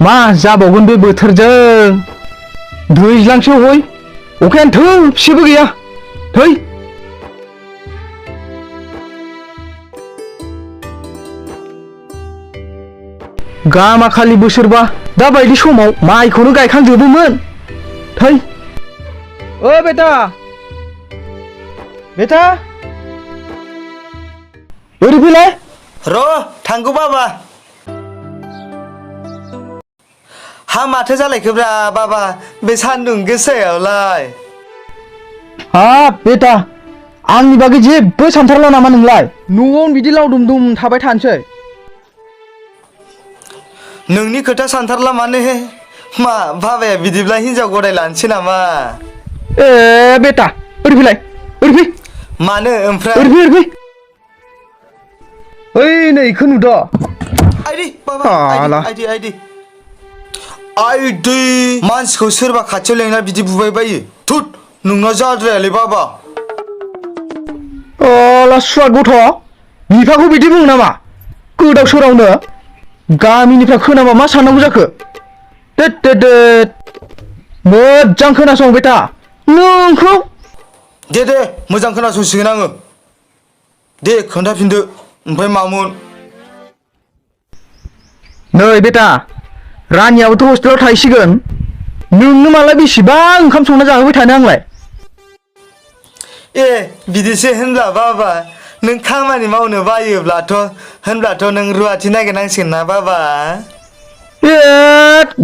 मा जाबावगोन बे बोथोरजों दैज्लांसो हय अखायानो थोबसेबो गैया थै गामा खालि बोसोरबा दा बायदि समाव माइखौनो गायखांजोबोमोन थै ओ बेटा बेटा ओरै फैलाय र' थांगौ बाबा हा माथो जालायखोब्रा बाबा बे सान्दुं गोसायावलाय हाब बेटा आंनि बागै जेबो सानथारला नामा नोंलाय न'आवनो बिदि लावदुम दुम थाबाय थानोसै नोंनि खोथा सानथारला माने मा बाबाया बिदिब्ला हिनजाव गदाय लानोसै नामा ए बेटा ओरै फैलाय ओरै फै मानो ओमफ्राय ओरै फै ओइ नै इखौ नुद' आइदै बाबा आइदै मानसिखौ सोरबा खाथियाव लेंना बिदि बुबाय बायो थुत नोंना जाद्रायालै बाबा अला सुवा गथ' बिफाखौ बिदि बुङो नामा गोदाव सोरावनो गामिनिफ्राय खोनाबा मा साननांगौ जाखो देद मोजां खोनासं बेटा नोंखौ दे मोजां खोनासंसिगोन आङो दे खोन्थाफिनदो ओमफ्राय मामोन नै बेटा रानियाबोथ' हस्टेलाव थाहैसिगोन नोंनो मालाय बेसेबां ओंखाम संना जाहोबाय थानो आंलाय ए बिदिसो होनब्ला बाबा नों खामानि मावनो बायोब्लाथ' होनब्लाथ' नों रुवाथि नागिरनांसिगोन ना बाबा ए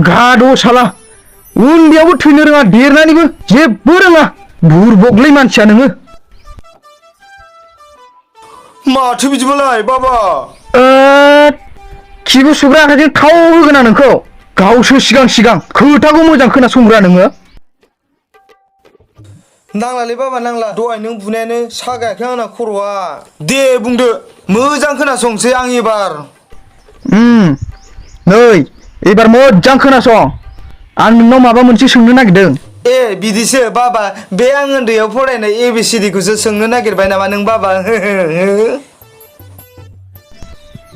गाद' साला उन्दैयावबो थैनो रोङा देरनानैबो जेबो रोङा बुरबकलै मानसिया नोङो माथो बिदिबालाय बाबा खिबु सुग्रा आखाइजों थाव होगोन आं नोंखौ गावसो सिगां खोथाखौ मोजां खोनासंग्रा नोङो नांलालै बाबा नांला दहाय नों बुनायानो सागायाखै आंना खर'आ दे बुंदो मोजां खोनासंसै आं एबार नै एबार मोजां खोनासं आं नोंनाव माबा मोनसे सोंनो नागिरदों ए बिदिसो बाबा बे आं उन्दैयाव फरायनाय ABCD खौसो सोंनो नागिरबाय नामा नों बाबा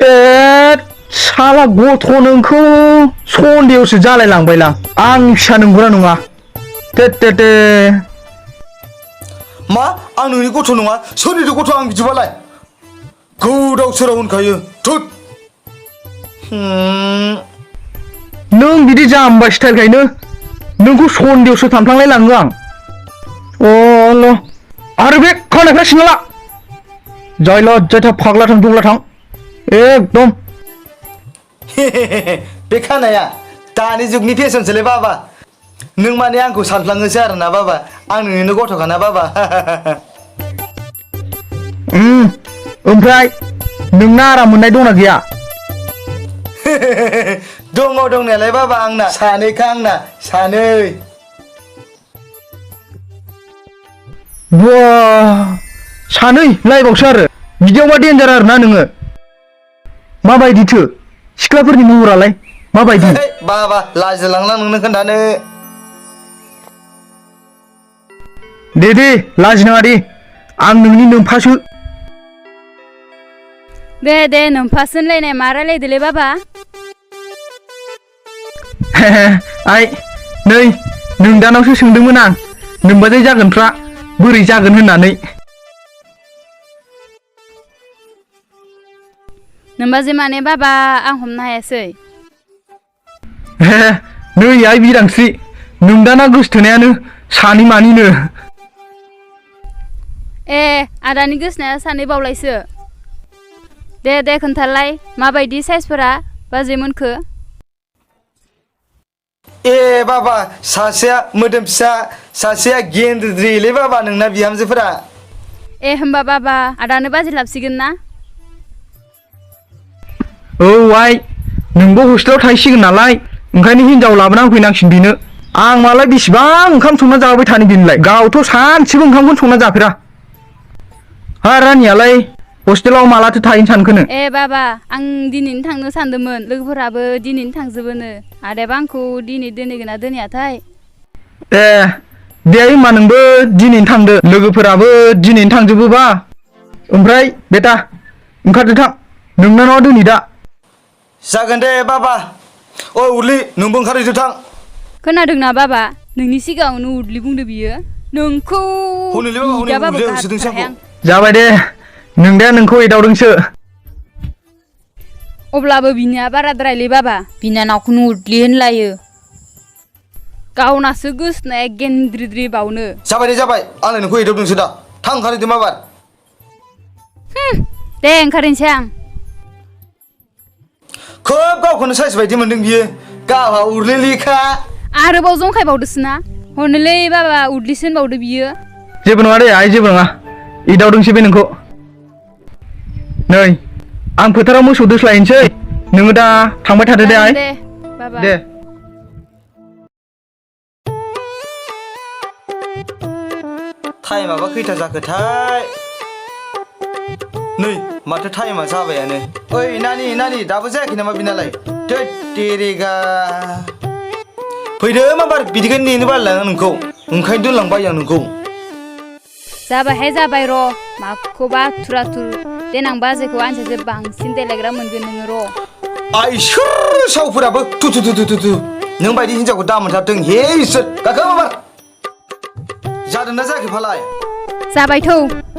ए साला गथ' नोंखौ सन्देहसो जालाय लांबायलां आं फिसा नंगौना नङा दे मा आं नोंनि गथ' नङा सोरनिथो गथ' आं बिदिबालाय गोदाव सोराव होनखायो थुत नों बिदि जाम्बा स्टाइलखायनो नोंखौ सन्देहसो थांफ्लांलाय लाङो आं अल' आरो बे खानायफ्रा सिनला जायला जायथा फाग्लाथां दुब्लाथां एकदम बे खानाया दानि जुगनि फेशनसोलै बाबा नों माने आंखौ सानफ्लाङोसो आरोना बाबा आं नोंनिनो गथ'खाना बाबा ओमफ्राय नोंना आराम मोननाय दंना गैया दङ दंनायालाय बाबा आंना सानैखा आंना सानै बा सानै लायबावसो आरो बिदियावबा देन्जार आरोना नोङो माबायदिथो सिख्लाफोरनि महरालाय माबायदि बाबा लाजिलांला नोंनो खोन्थानो दे लाजिनाङा दे आं नोंनि नोमफासो दे नोमफासो होनलायनाय मा रायलायदोलै बाबा आइ नै नोंदानावसो सोंदोंमोन आं नोमबाजै जागोनफ्रा बोरै जागोन होननानै नोमबाजै माने बाबा आं हमनो हायासै नै आइ बिरांस्रि नोंदाना गोसथोनायानो सानै मानिनो ए आदानि गोसोनाया सानै बावलायसो दे खोन्थालाय माबायदि साइजफोरा बाजैमोनखो ए बाबा सासेया मोदोम फिसा सासेया गेन्द्रिद्रिलै बाबा नोंना बिहामजोफोरा ए होमबा बाबा आदानो बाजै लाबसिगोन ना औ आइ नोंबो हस्टेलाव थाहैसिगोन नालाय ओंखायनो हिनजाव लाबोना होफैनांसिगोन बेनो आं मालाय बेसेबां ओंखाम संना जाहोबाय थानो बेनोलाय गावथ' सानसेबो ओंखामखौनो संना जाफेरा हा रानियालाय हस्टेलाव मालाथो थाहैनो सानखोनो ए बाबा आं दिनैनो थांनो सानदोंमोन लोगोफोराबो दिनैनो थांजोबोनो आदायाबा आंखौ दिनै दोनहैगोन ना दोनहैयाथाय ए दे होमबा नोंबो दिनैनो थांदो लोगोफोराबो दिनैनो थांजोबोबा ओमफ्राय बेटा ओंखारदो थां नोंना न'आ दोनै दा जागोन दे बाबा ओ उरलि नोंबो ओंखारहैदो थां खोनादोंना बाबा नोंनि सिगाङावनो उदलि बुंदो बियो नोंखौ हनैलै बाबा हनै बिदाबाबो उरलिया होसोदोंसो आंखौ जाबाय दे नोंदाया नोंखौ एदावदोंसो अब्लाबो बिनिया बाराद्रायलै बाबा बिनानावखौनो उदलि होनलायो गावनासो गोसोनाया गेन्द्रिद्रि बावनो जाबाय दे जाबाय आंलाय नोंखौ एदावदोंसो दा थां ओंखारहैदो माबार दे ओंखारनोसै आं खोब गावखौनो साइस बायदि मोनदों बियो गावहा उरलिलिखा आरोबाव जंखायबावदोसो ना हरनोलै बाबा उदलिसो होनबावदो बियो जेबो नङा दे आइ जेबो नङा एदावदोंसो बे नोंखौ नै आं फोथाराव मोसौ दोस्लायनोसै नोङो दा थांबाय थादो दे आइ दे बाबा दे टाइमाबा खैथा जाखोथाय नै माथो टाइमा जाबायानो ओइ नानि दाबो जायाखै नामा बिनालाय थोद तेरेगा फैदो माबार बिदिखायनो नेनो बालाय आं नोंखौ ओंखायनो दोनलांबाय आं नोंखौ जाबायहाय जाबाय र' माखौबा आथुर आथुर देनां बाजैखौ आनसासो बांसिन देलायग्रा मोनगोन नोङो र' आइसोर सावफोराबो थु नों बायदि हिनजावखौ दा मोनथारथों हे इसोर गाखो माबार जादोंना जायाखै फालाय जाबायथ'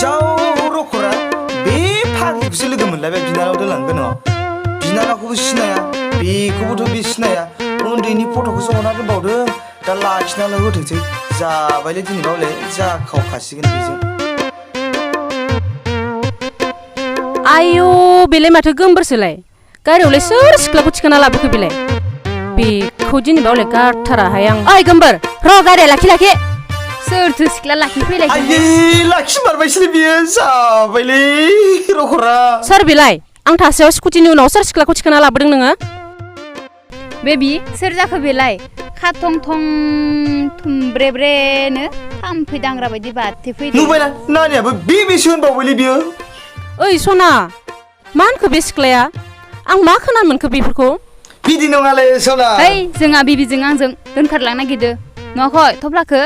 जाव रखरा बे फाग्लिखौसो लोगो मोनलायबाय बिनानाव दोनलांगोन न'आव बिनानावखौबो सिनाया बेखौबोथ' बे सिनाया उन्दैनि फट'खौसो हरना दोनबावदों दा लाखिनाल' होथोंसै जाबायलै दिनै बावले जाखावखासिगोन बेजों आयौ बेलाय माथो गोमबोरसोलाय गारियावलाय सोर सिख्लाखौ थिखोना लाबोखो बेलाय बेखौ दिनै बावलाय गारथाराहाय आं ओइ गोमबोर र' गारिया लाखि सोरथो सिख्ला लाखि फैलाय आयै लाखिमारबायसोलै बियो जाबायलै रखरा सोर बेलाय आं थासेयाव स्कुटिनि उनाव सोर सिख्लाखौ थिखोना लाबोदों नोङो बेबि सोर जाखो बेलाय खाथं थं थुमब्रेब्रेनो थाम्फै दांग्रा बायदि बाथे फैदों नुबायना नानियाबो बेसो होनबावबायलै बियो ओइ सना मा होनखो बे सिख्लाया आं मा खोनानो मोनखो बेफोरखौ बिदि नङालै सना ओइ जोंहा बिबिजों आंजों दोनखारलांनो नागिरदो न'खौ थफ्लाखो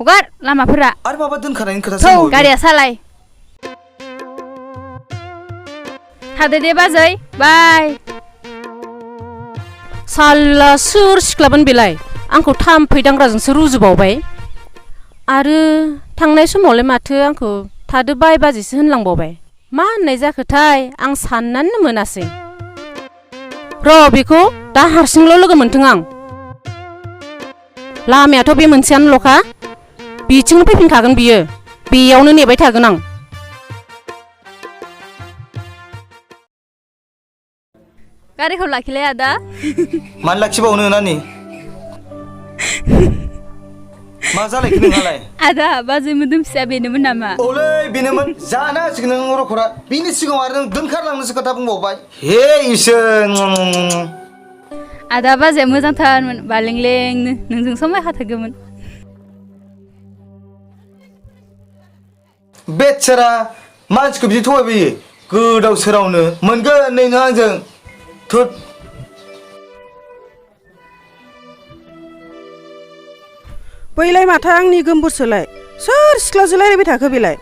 हगार लामाफोरा आरो माबा दोनखानायनि खोथा थौ गारिया सालाय थादो दे बाजै बाय साल्ला सोर सिख्लामोन बेलाय आंखौ थाम्फै दांग्राजोंसो रुजुबावबाय आरो थांनाय समावलाय माथो आंखौ थादो बाय बाजैसो होनलांबावबाय मा होननाय जाखोथाय आं साननानैनो मोनासै र' बेखौ दा हारसिंल' लोगो मोनथों आं लामायाथ' बे मोनसेयानोल'खा बिथिंनो फैफिनखागोन बियो बेयावनो नेबाय थागोन आं गारिखौ लाखिलाय आदा मानो लाखिबावनो नानि मा जालायखो नोंहालाय आदा बाजै मोदोम फिसा बेनोमोन नामा औलै बेनोमोन जाना होसिगोन नों रखरा बिनि सिगाङाव आरो नों दोनखारलांनोसो खोथा बुंबावबाय हे इसोर आदा बाजैया मोजांथारमोन बालेंलेंनो नोंजों समाय खाथागौमोन बेचारा मानसिखौ बिदि थगायबोयो गोदाव सोरावनो मोनगोन नै नों आंजों थुद बैलाय माथो आंनि गोमबोरसोलाय सोर सिख्लाजों रायलायबाय थाखो बेलाय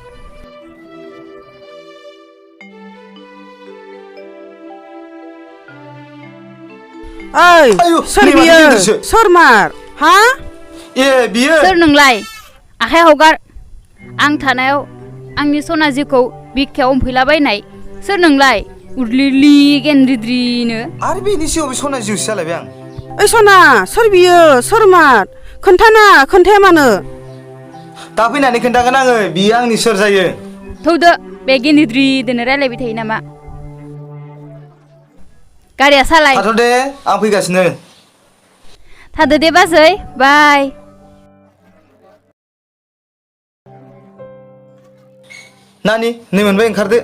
ओइ सोर बियो सोर मार हा ए बियो सोर नोंलाय आखाइ हगार आं थानायाव आंनि सनाजिखौ बिखायाव हमफैलाबायनाय सोर नोंलाय उदलिलि गेन्द्रिद्रिनो आरो बेनि सिगाङाव बे सना जिउसो जालायबाय आं ओइ सना सोर बियो सोर मार खोन्थाया मानो दा फैनानै खोन्थागोन आङो बियो आंनि सोर जायो थौदो बे गेन्द्रिद्रिनो रायलायबाय थायो नामा गारिया सालाय थाथ' दे आं फैगासिनो थादो दे बाजै बाय नानि नै मोनबाय ओंखारदो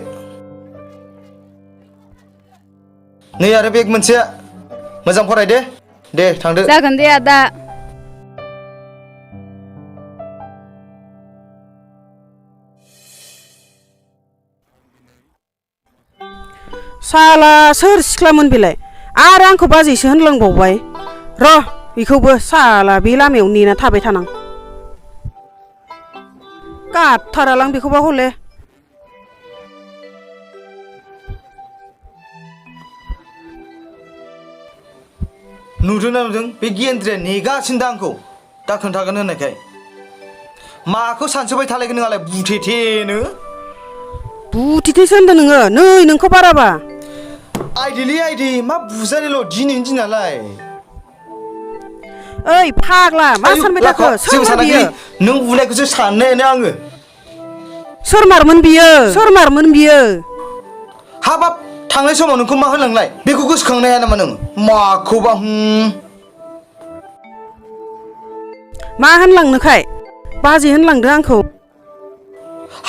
नै आरो बेग मोनसेया मोजां फराय दे थांदो जागोन दे आदा साला सोर सिख्लामोन बेलाय आरो आंखौ बाजैसो होनलांबावबाय र' बेखौबो साला बे लामायाव नेना थाबाय थानां गारथारालां बेखौबा हले नुदोंना नुदों बे गेन्द्रिया नेगासिनो दा आंखौ दा खोन्थागोन होननायखाय माखौ सानसोबाय थालायगोन नोंहालाय बुथेथेनो बुथिथेसो होनदों नोङो नै नोंखौ बाराबा आइदिलै आइदि मा बुजारिल' दिनैनि दिनालाय ओइ फाग्ला मा सानबाय थाखो सोर बियो नों बुनायखौसो साननायानो आङो सोर मारमोन बियो हाबाब थांनाय समाव नोंखौ मा होनलांलाय बेखौ गोसोखांनो हाया नामा नों माखौबा मा होनलांनोखाय बाजै होनलांदो आंखौ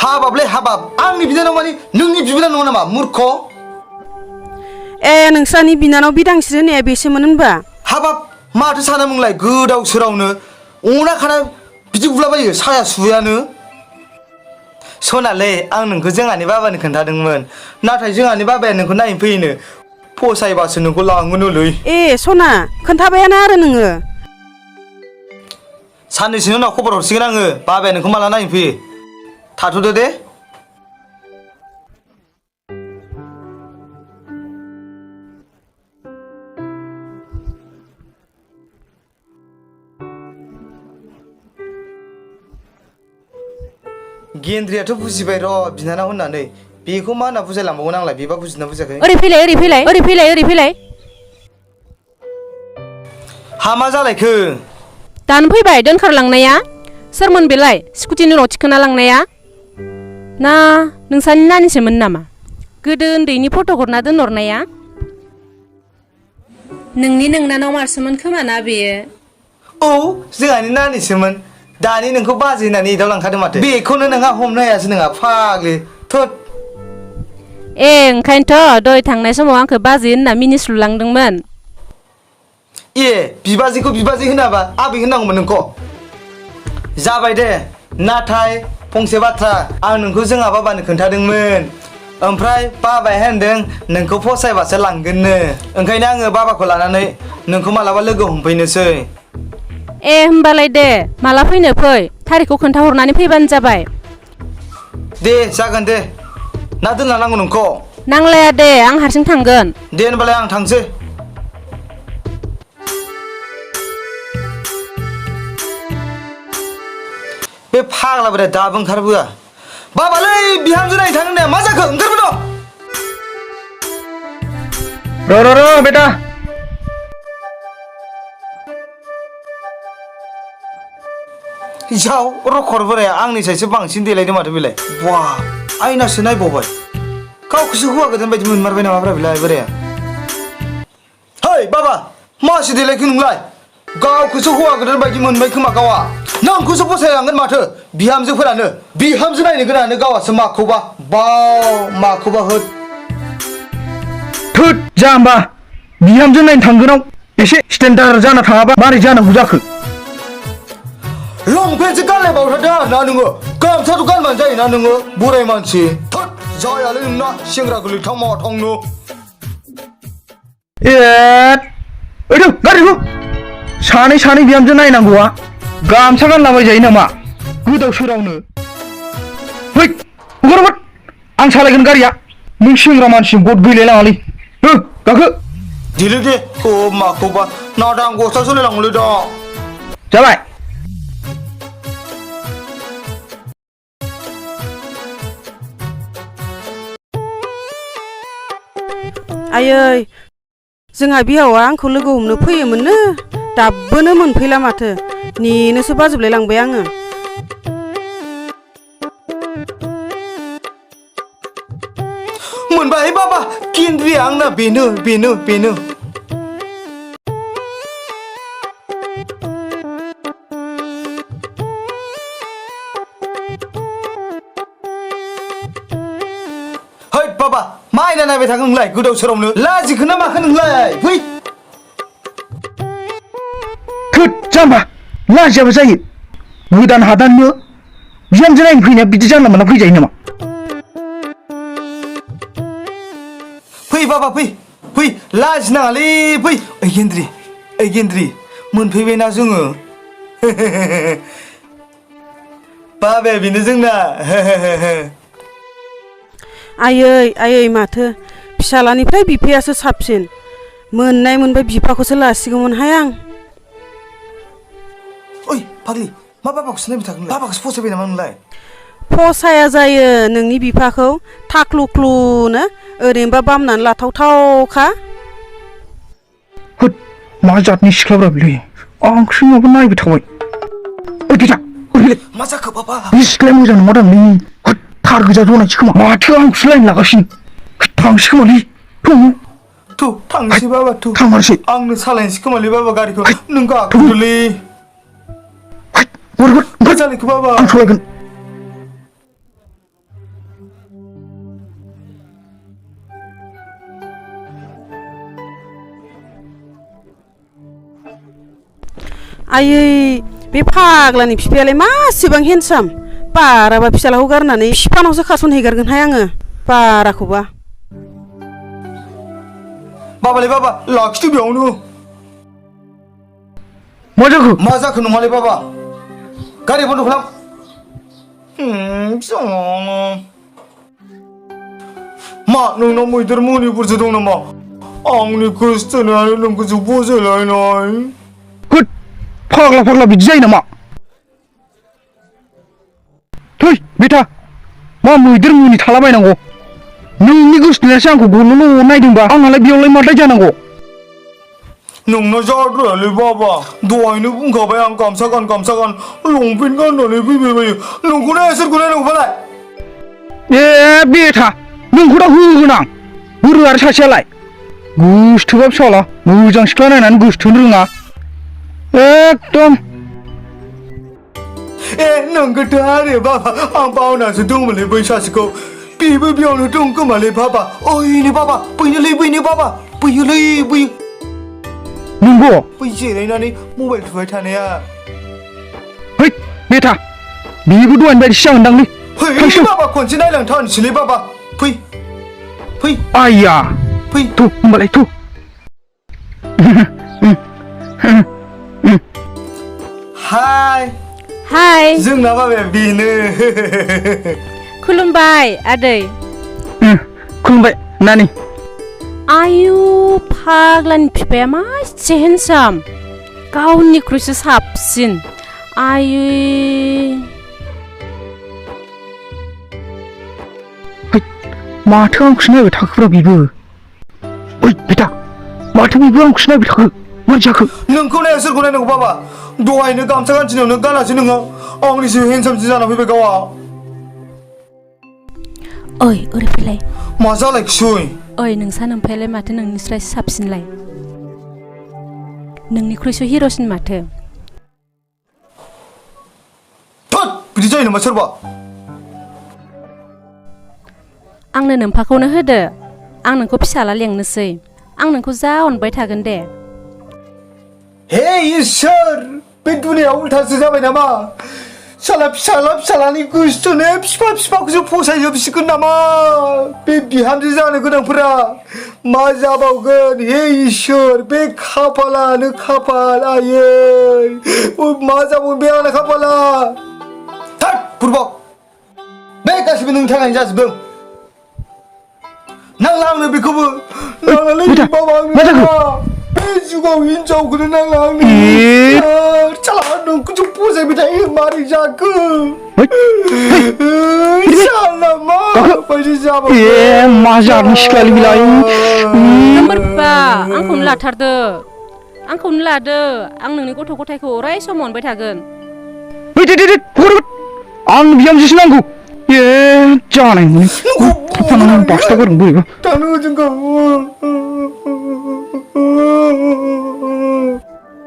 हाबाबलै हाबाब आंनि बिनानाव माने नोंनि बिनानाव नङा नामा मुर्ख ए नोंस्रानि बिनानाव बिदांस्रि होननाया बेसोमोन होनबा हाबाब माथो सानामोनलाय गोदाव सोरावनो अना खाना बिदि बुलाबायो साया सुयानो सनालै आं नोंखौ जोंहानि बाबानो खोन्थादोंमोन नाथाय जोंहानि बाबाया नोंखौ नायनो फैयोनो फसायबासो नोंखौ लाङोनोलै ए सना खोन्थाबायानो आरो नोङो साननैसोनि उनाव खबर हरसिगोन आङो बाबाया नोंखौ माला नायनो फैयो थाथ'दो दे गेन्द्रियाथ' बुजिबाय र' बिनानाव होननानै बेखौ मा होनना बुजायलांबावगोन आंलाय बेबा बुजिना बुजियाखै ओरै फैलाय हा मा जालायखो दानो फैबाय दोनखारलांनाया सोरमोन बेलाय स्कुटिनि उनाव थिखोना लांनाया ना नोंसानि नानिसोमोन नामा गोदो उन्दैनि फट' हरना दोनहरनाया नोंनि नोंनानाव मारसोमोन खोमा ना बेयो औ जोंहानि नानिसोमोन दानि नोंखौ बाजै होननानै एदाव लांखादों माथो बेखौनो नोंहा हमनो हायासै नोंहा फाग्लि थोद ए ओंखायनोथ' दहाय थांनाय समाव आंखौ बाजै होनना मिनिस्लुलांदोंमोन ए बिबाजैखौ बिबाजै होनाबा आबै होननांगौमोन नोंखौ जाबाय दे नाथाय फंसे बाथ्रा आं नोंखौ जोंहा बाबानो खोन्थादोंमोन ओमफ्राय बाबाया होनदों नोंखौ फसायबासो लांगोननो ओंखायनो आङो बाबाखौ लानानै नोंखौ मालाबा लोगो हमफैनोसै ए होमबालाय दे माला फैनो फै थारिखखौ खोन्थाहरनानै फैबानो जाबाय दे जागोन दे ना दोनलांनांगौ नोंखौ नांलाया दे आं हारसिं थांगोन दे होनबालाय आं थांसै बे फाग्लाफोरा दाबो ओंखारबोआ बाबालै बिहामजो नायनो थांनो होननाया मा जाखो ओंखारबोद' र' बेटा जाव रखर बोराया आंनिसायसो बांसिन देलायदों माथो बेलाय बा आयनासो नायबावबाय गावखौसो हौवा गोदान बायदि मोनमारबाय नामाब्रा बेलाय बोराया है बाबा मासि देलायखो नोंलाय गावखौसो हौवा गोदान बायदि मोनबाय खोमा गावा नोंखौसो फसायलांगोन माथो बिहामजोफोरानो बिहामजो नायनो गोनाङानो गावासो माखौबा माखौबा होद थोद जाम्बा बिहामजो नायनो थांगोनाव एसे स्टेन्डार्ड जाना थाङाबा मारै जानांगौ जाखो लंपेन्टसो गानलायबावथारदों आरोना नोङो गामसाथ' गानबानो जायोना नोङो बोराय मानसि थोद जायालै नोंना सेंग्रा गोरलैथां माथांनो ओइथ गारिखौ सानै बिहामजो नायनांगौआ गामसा गानलाबायजायो नामा गोदाव सोरावनो है हगार आं सालायगोन गारिया नों सेंग्रा मानसि गद गैलायलाङालै गाखो दिलै दे माखौबा नादा आं गस्ला सोलायलांगौलै दा जाबाय आयै जोंहा बिहावा आंखौ लोगो हमनो फैयोमोननो दाबोनो मोनफैला माथो नेनोसो बाजोबलाय लांबाय आङो मोनबाय बाबा गेन्द्रिया आंना बेनो है बाबा मा आयना नायबाय थागोन नोंलाय गोदाव सोरावनो लाजिखो ना माखो नोंलाय फै थोद जाम्बा लाजियाबो जायो गोदान हादाननो बिहामजो नायनो फैनाया बिदि जानला मोनला फैजायो नामा फै बाबा फै लाजिनाङालै फै ओइ गेन्द्रि मोनफैबायना जोङो बाबाया बेनो जोंना आयै माथो फिसालानिफ्राय बिफायासो साबसिन मोननाय मोनबाय बिफाखौसो लासिगौमोनहाय आं ओइ फाग्लि मा बाबाखौसो नायबाय थागोन बाबाखौसो फसायबाय नामा नोंलाय फसाया जायो नोंनि बिफाखौ थाख्लुख्लुनो ओरैनोबा बामनानै लाथावथावखा होद मा जातनि सिख्लाब्रा बिलाय आंसो माबा नायबाय थाबाय ओइ गैया ओरैलाय मा जाखो बाबा बे सिख्लाया मोजां नङा दांलै होद थार गोजा जनायसै खोमा माथो आंखौसो लाइन लागासिनो थांसै खोमालै थु थांसै बाबा थु थांमारसै आंनो सालायनोसै खोमालै बाबा गारिखौ नों गाखोदोलै मा जालायखो बाबा आं सलायगोन आयै बे फाग्लानि बिफायालाय मासेबां हेन्डसाम बाराबा फिसालाखौ गारनानै बिफानावसो खासनहैगारगोनहाय आङो बाराखौबा बाबालै बाबा लाखिदो बेयावनो मा जाखो नङालै बाबा गारि बन्द' खालाम मा नोंनाव मैदेर मुलिफोरसो दं नामा आंनि गोसथोनायानो नोंखौसो फसायलायनाय होद फाग्ला बिदि जायो नामा थै बेटा मा मैदेर मुनि थालाबायनांगौ नोंनि गोसथोनायासो आंखौ गल'ल' नायदोंबा आंहालाय बेयावलाय माथाय जानांगौ नोंना जाद्रायालै बाबा दहायनो बुंखाबाय आं गामसा गान लंपेन्ट गाननानै फैबाय बायो नोंखौनो सोरखौ नायनांगौबालाय ए बेटा नोंखौ दा होगोन आं बुरो आरो सासेयालाय गोसथोबा फिसाला मोजां सिख्ला नायनानै गोसथोनो रोङा एकदम ए नोंगोथ' आरो बाबा आं बावनासो दंमोनलै बै सासेखौ बेबो बेयावनो दं खोमालै बाबा ओइनो बाबा बैनो बाबा बैयोलै बैयो नंगौ बै जिरायनानै मबाइल थुबाय थानाया है बेटा बेबो दहायनि बायदिसो जागोनदांलै है बाबा खनसे नायलांथारनोसैलै बाबा फै आइया फै थु होमबालाय थु हाय जोंना बाबाया बेनो खुलुमबाय आदै खुलुमबाय नानि आयु फाग्लानि बिफाया मासे हेन्डसाम गावनिख्रुइसो साबसिन आयु माथो आंखौसो नायबाय थाखोब्रा बेबो ओइ बेटा माथो बेबो आंखौसो नायबाय थाखो मा जाखो नोंखौ नाया सोरखौ नायनांगौ बाबा दहायनो गामसा गानथिनायावनो गानासै नोङो आंनिसो हेन्डसामसिन जाना फैबाय गावा ओइ ओरै फैलाय मा जालायखोसै ओइ नोंसा नोम्फायालाय माथो नोंनिस्रायसो साबसिनलाय नोंनिख्रुइसो हिर'सिन माथो बिदि जायो नामा सोरबा आंनो नोम्फाखौनो होदो आं नोंखौ फिसाला लेंनोसै आं नोंखौ जा अनबाय थागोन दे हे इसोर बे दुनियाव उल्थासो जाबाय नामा फिसालानि गोसथोनो फिफाखौसो फसायजोबसिगोन नामा बे बिहामजो जानो गोनांफोरा मा जाबावगोन हे इसोर बे खाफालानो खाफाल आयै मा जाबावगोन बे आंना खाफाला थाट बुरबक बे गासिबो नोंनि थाखायनो जाजोबदों नांला आंनो बेखौबो नांलालै बाबा आंनो बे जुगाव हिनजावखौनो नांला आंनो साला नोंखौसो फसायबाय थायो मारै जाखो साला मा बायदि जाबाय ए मा जादों सिख्लालै बिलाय नम्बरबा आंखौनो लाथारदो आंखौनो लादो आं नोंनि गथ' गथायखौ अराय सम अनबाय थागोन आं बिहामजोसो नांगौ ए जानाय मोनो बास्ता गोरों बोरैबा थांनो जोंखौ